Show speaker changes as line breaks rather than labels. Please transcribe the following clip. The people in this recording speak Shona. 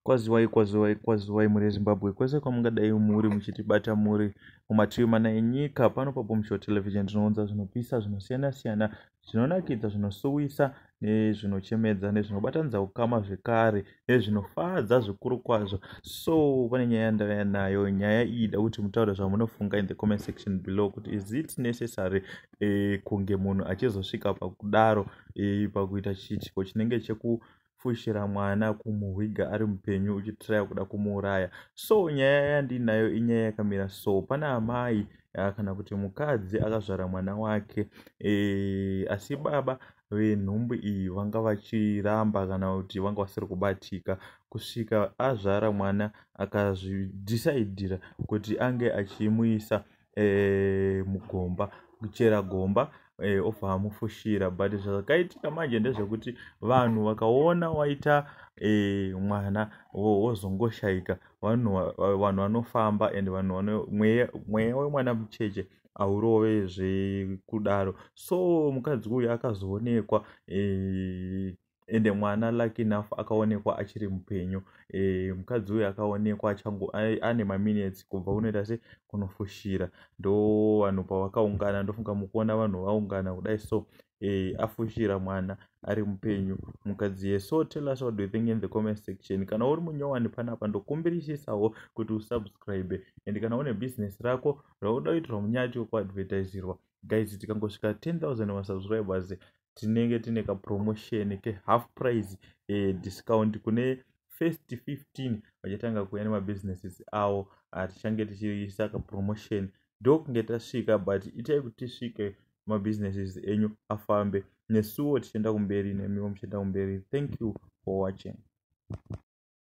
Kwaziwai, kwaziwai, kwaziwai mhuri yeZimbabwe, kwese kwamungadai muri muchitibata muri mumativi mana enyika. Pano paBombshow Television tinounza zvinopisa, zvinosiyana-siyana, zvinonakidza, zvinosuwisa nezvinochemedza, nezvinobatanidza ukama zvekare, nezvinofadza zvikuru kwazvo. So pane nyaya yandauya nayo. Nyaya iyi da kuti mutaure zvamunofunga in the comment section below kuti is it necessary kunge munhu achizosvika pakudaro, pakuita chiitiko chinenge chekufushira mwana, kumuhwiga ari mupenyu, uchitiraya kuda kumuuraya? So nyaya yandinayo inyaya yakamira so. Pana amai kana kuti mukadzi akazvara mwana wake, asi baba venhumbu iyi vanga vachiramba kana kuti vanga vasiri kubatika kusvika azvara mwana. Akazvidhisaidhira kuti ange achimuisa mugomba, kuchera gomba, obva amufushira. But zvakaitika manje ndezvekuti vanhu vakaona waita mwana wozongoshayika, vanhu vanofamba and vanhu, mweya wemwana mucheche haurove zvekudaro. So mukadzi uyu akazoonekwa, ende mwana, lucky enough, akaonekwa achiri mupenyu. Mukadzi uyu akaonekwa ane maminutes kubva kunoita se kunofushira. Ndo vanhu pavakaungana, ndofunga mukuona vanhu vaungana kudai. So afushira mwana ari mupenyu mukadzi ye. So tell us what do you think in the comment section. Kana uri munyowani panapa, ndokumbirisisawo kuti usubscribe, and kana une business rako rauda kuitirwa munyati wekuadvertisirwa, guys, tikangosvika 10,000 masubscribers, tinenge tine kapromotion kehalf price, discount kune first 15 vachatanga kuuya nemabusinesses avo. Tichange tichiisa kapromotion ndokunge tasvika, but itai kuti tisvike, mabusinesses enyu afambe, nesuwo tichienda kumberi, nemiwo muchienda kumberi. Thank you for watching.